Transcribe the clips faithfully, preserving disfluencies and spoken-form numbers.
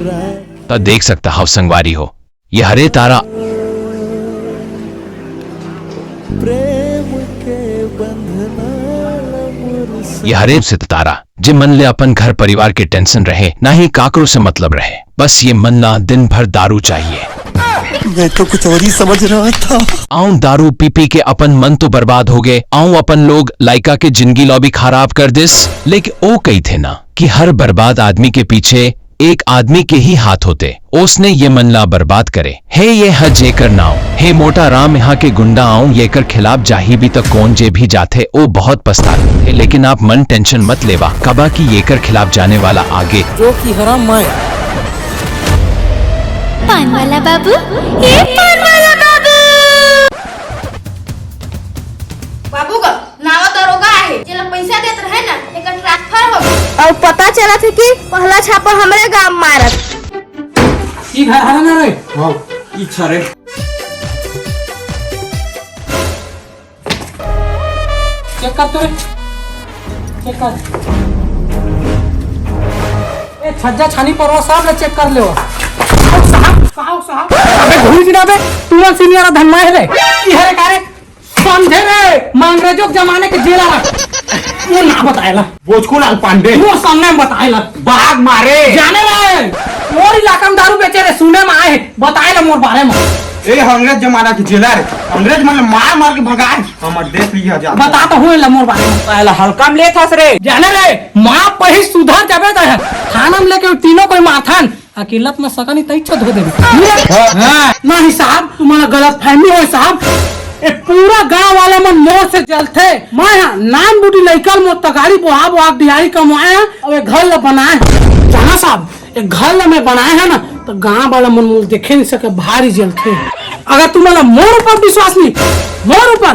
त देख सकत हव संगवारी हो, ये हरे तारा, ये हरे सितारा, जे मन ले अपन घर परिवार के tension रहे, ना ही काकरो से मतलब रहे, बस ये मन ला दिन भर दारू चाहिए। मैं तो कुछ और ही समझ रहा था। अउ दारू पी पी के अपन मन तो बर्बाद हो गे, अउ अपन लोग लइका के जिंदगी ला भी खराब कर दिस। लेकिन ओ कहिथे ना कि हर बर्बाद आदमी के पीछे एक आदमी के ही हाथ होथे, ओसने ये मन ला बर्बाद करे हे। ये ह जेकर नाव हे मोटा राम, यहाँ के गुंडा अउ येकर खिलाफ जाही भी त कोन जे भी जाथे, ओ बहुत पछताथे। लेकिन आप मन tension मत लेवा, काबर कि येकर खिलाफ जाने वाला आगे जो कि हरा मैं। पान वाला बाबू, ए पान वाला बाबू। बाबू का नावा दरोगा आहे, जेला पैसा देत रहे ना, एकर transfer हो गे। अउ पता चलत हे कि पहला छापा हमरे गांव मारत। ई घर हरा ना रे? हाँ, ई छा रे। Check कर तो रे। Check कर। ए, छज्जा छानी परवा सब ला check कर ले। साहब, साहब, साहब। अबे घूर गिना बे, तुमन senior धनमा हे रे। की हरे का रे? समझे रे, मैं अंग्रेजों के जमाने के जेलर। वो ना बताएला। बोचकू लाल पांडे। वो सामने में बताएला। बाघ मारे। जाने रे, मोर इलाका में दारू बेचे रे, सुने में आए हे, बताएला मोर बारे में। ए, अंग्रेज जमाना के जेलर, अंग्रेज मन मार मार के भगाए। हमर देश लिया जा। बता तो हुए ला मोर बारे में। पहला हल्का में लेथस रे। जाने रे, माँ पही सुधर जाबे त थाना में लेके तीनों कोई माथन। अकेलत में सकनी तई छो धो देबे। हाँ। हाँ, नहीं साहब, तुम्हारा गलत फहमी हो साहब। ए पूरा गांव वाला मन मोर से जलथे। मैं हा नान बूटी लइकल मोर तगाड़ी बोहा बोहा दिहाड़ी कमाए हा, अउ ए घर ला बनाए हा। जाना साहब, ए घर ला मैं बनाए हा ना, तो गांव वाला मन मोर देखे नहीं सके, भारी जलथे। अगर तुम्हारा मोर ऊपर विश्वास नहीं, मोर ऊपर,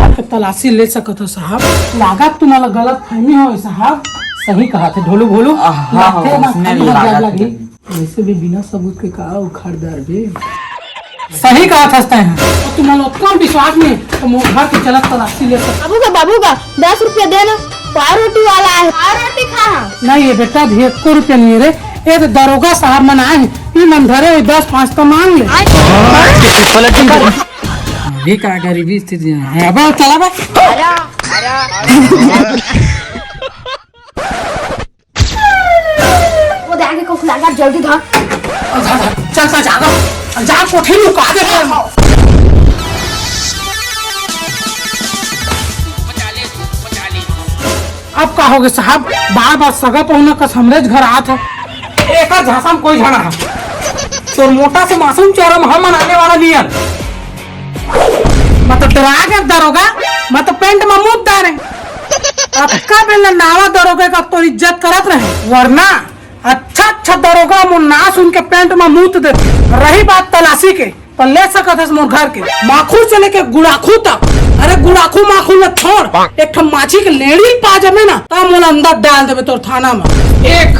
आप तलाशी ले सकत हो साहब। लागत तुम्हारा गलत फहमी हो साहब। सही कहा थे ढोलू भोलू। आ, हाँ, लागथे हाँ, ना, उसने खाली हाथ लागत लगी। वैसे भी बिना सबूत के का उखाड़ डार बे? सही कहा था तैं। तो तुम्हारा ओतना विश्वास नहीं, तो मोर घर के चलत तलाशी ले सकत। बाबू का, बाबू का, दस रुपया दे ना, पाव रोटी वाला है, पाव रोटी खा। नहीं ये बेटा, अभी एको रुपया नहीं है रे। ये तो दरोगा साहब मन आए हैं, ये मन धरे हुए दस पाँच तो मांग ले। ये का गरीबी स्थिति है। अब चला बे। वो दे आगे कुछ लगा, जल्दी धर। चल, चल, जा, जा, जा, कोठी लुका दे। अब का होगे साहब, बार बार सगा पहुना कस हमरेच घर आत हे। एकर झांसा में कोई झन हे। तोर मोटा से मासूम चेहरा में हम मनाने वाला नियन। मैं तो डरा गया दरोगा, मैं तो पेंट में मूत डारे। अब का बेला नावा दरोगा का तोर इज्जत करत रहे, वरना अच्छा अच्छा दरोगा मोर ना सुन के पेंट में मूत दे। रही बात तलाशी के, तो ले सकत हस मोर घर के। माखुर से लेके गुड़ाखू तक। अरे गुड़ाखू माखुर ला छोड़, एक ठो माछी के लेड़ी पा जमे ना, तब मोला अंदर डाल देबे तोर थाना में। एक,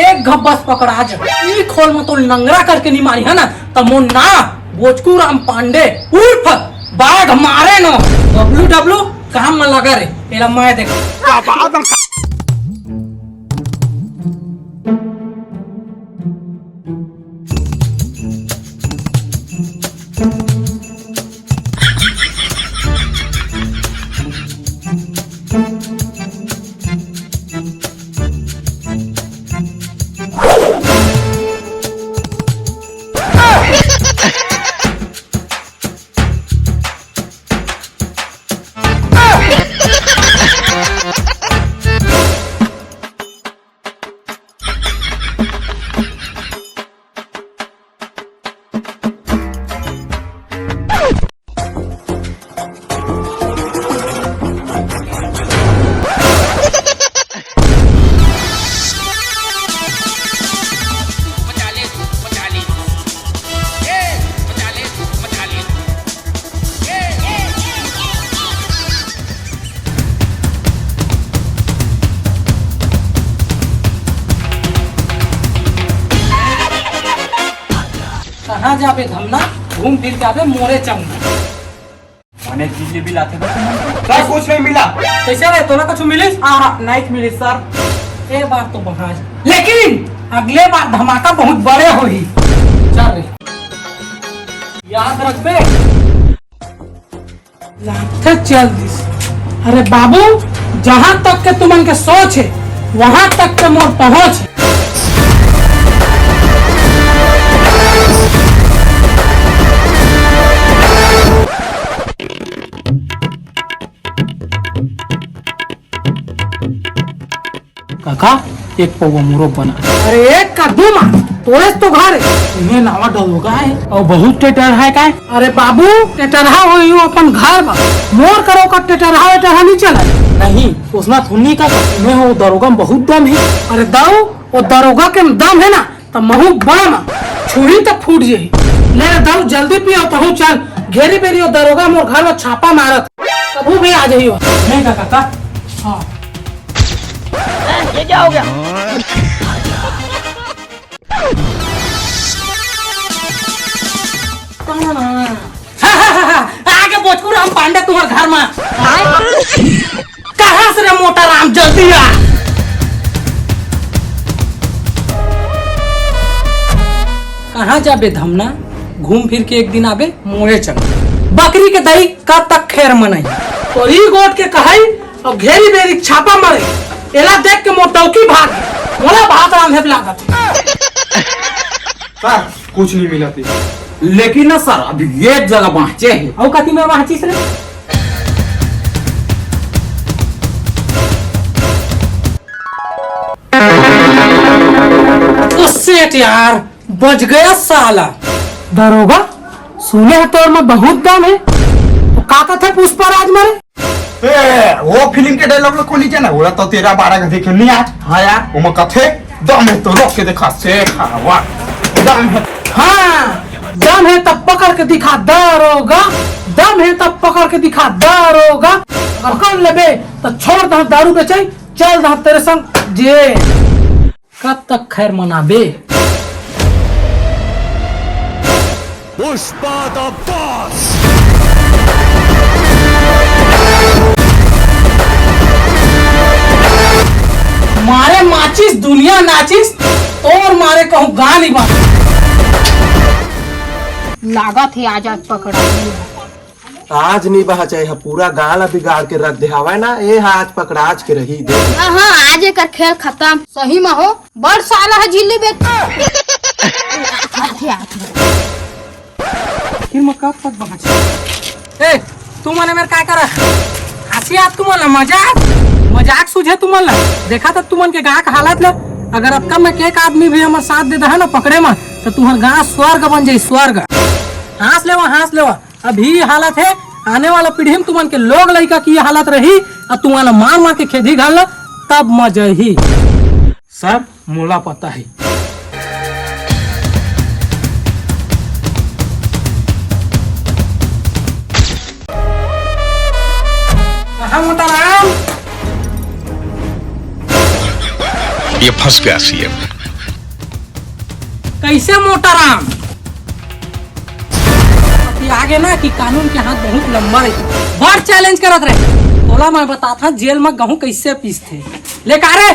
एक घब्बस पकड़ा जा, ई खोल में तो लंगड़ा करके नहीं मारी है ना, तब मोर ना बोचकू राम पांडे उर्फ बाघ मारे नो। डब्लू डब्लू काम में लगा रे, तेरा मैं देख। कहाँ जाबे धमना, घूम फिर जाबे मोरे चंगना। माने जिलेबी लाते बस। सर, कुछ नहीं मिला। कैसे रे, तोला कुछ मिलिस? आ, नहीं मिलिस सर। ए बार तो बहाच, लेकिन अगले बार धमाका बहुत बड़े होही। चल रे, याद रखबे। लागथे चल दिस। अरे बाबू, जहां तक के तुमन के सोच हे, वहां तक के मोर पहुंच हे। काका, एक पौवा मुरो बना। अरे एक का दू मा, तोरेच तो घर हे। इहें नावा दरोगा हे, अउ बहुत टेटरहा हे काय? अरे बाबू, टेटरहा होही अपन घर मा, मोर करो का टेटरहा वेटरहा नइ चलय। नहीं, ओसना थोड़ी काका, इहें ओ दरोगा म बहुत दम हे। अरे दाऊ, ओ दरोगा के दम हे ना, त महूं बम छुही त फूट जाही। ले रे दाऊ, जल्दी पियो, तहूं चल। घेरी बेरी ओ दरोगा मोर घर म छापा मारत, कभू भी आ जाही ओ। नहीं काका, का? हाँ। ये क्या हो गया? आगे बोचकू राम पांडे तुम्हार घर मा। कहाँ से रे मोटा राम, जल्दी आ। कहाँ जाबे धमना, घूम फिर के एक दिन आबे मोरे चल। बकरी के दई कब तक खैर मनई। तोरी गोट के कहई अउ घेरी बेरी छापा मरे, एला देख के मोर डौकी भाग गे। मोला भात रांधे लागत हे। सर, कुछ नहीं मिला थी। लेकिन ना सर, अभी एक जगह बांचे हे। अउ कति में बांचिस रे? ओ सेठ यार, बच गया साला। दरोगा, सुने हे तोर में बहुत दम हे। तो का कथे पुष्पा राज मरे? ए, वो फिल्म के डायलॉग ला कोनी जाना, ओला तो तेरा बारह का देखे नहीं आज। हाँ यार। ओमा कथे, दम हे तो रोक के दिखा, से खावा। दम हे। हाँ, दम हे तब पकड़ के दिखा दरोगा, दम हे तब पकड़ के दिखा दरोगा। पकड़ लेबे तो छोड़ दह दारू बेचई, चल दह तेरे संग जेल। कब तक खैर मनाबे? Pushpa the boss. मारे माचिस दुनिया नाचिस, तोर मारे कहूँ गाली बात। लागत हे आज, आज पकड़ा। आज नी बहचय, ह पूरा गांव ला बिगाड़ के रख दे हवय ना, ए ह आज पकड़ाच के रही दे। हाँ, हाँ, आज एकर खेल खतम। सही म हो, बड़ साला ह झिल्ली बेच। आथे, आथे। फिर मैं कब तक बहच? ए, तुमन ए मेर काय करा? हंसी आत तुमन ला, मजाक? मजाक सूझे तुमन ला? देखा त तुमन के गांव के हालत ला। अगर अतका में के एक आदमी भी हमर साथ दे दहा ना पकड़े म, त तुहर गांव स्वर्ग बन जाई, स्वर्ग। हंस लेवा, हंस लेवा। अभी ये हालत हे, आने वाला पीढ़ी में तुमन के लोग लइका की ये हालत रही, अउ तुमन ला मार मार के खेदी घाल ला, तब मजा ही। सर, मोला पता हे। कहाँ मोटा राम? ये फंस गया सीएम। कैसे मोटा राम? अभी आगे ना कि कानून के हाथ बहुत लंबा रही। बड़ चैलेंज करत रहे। तोला मैं बताथा जेल में गहूं कैसे पीसथे। ले का रे?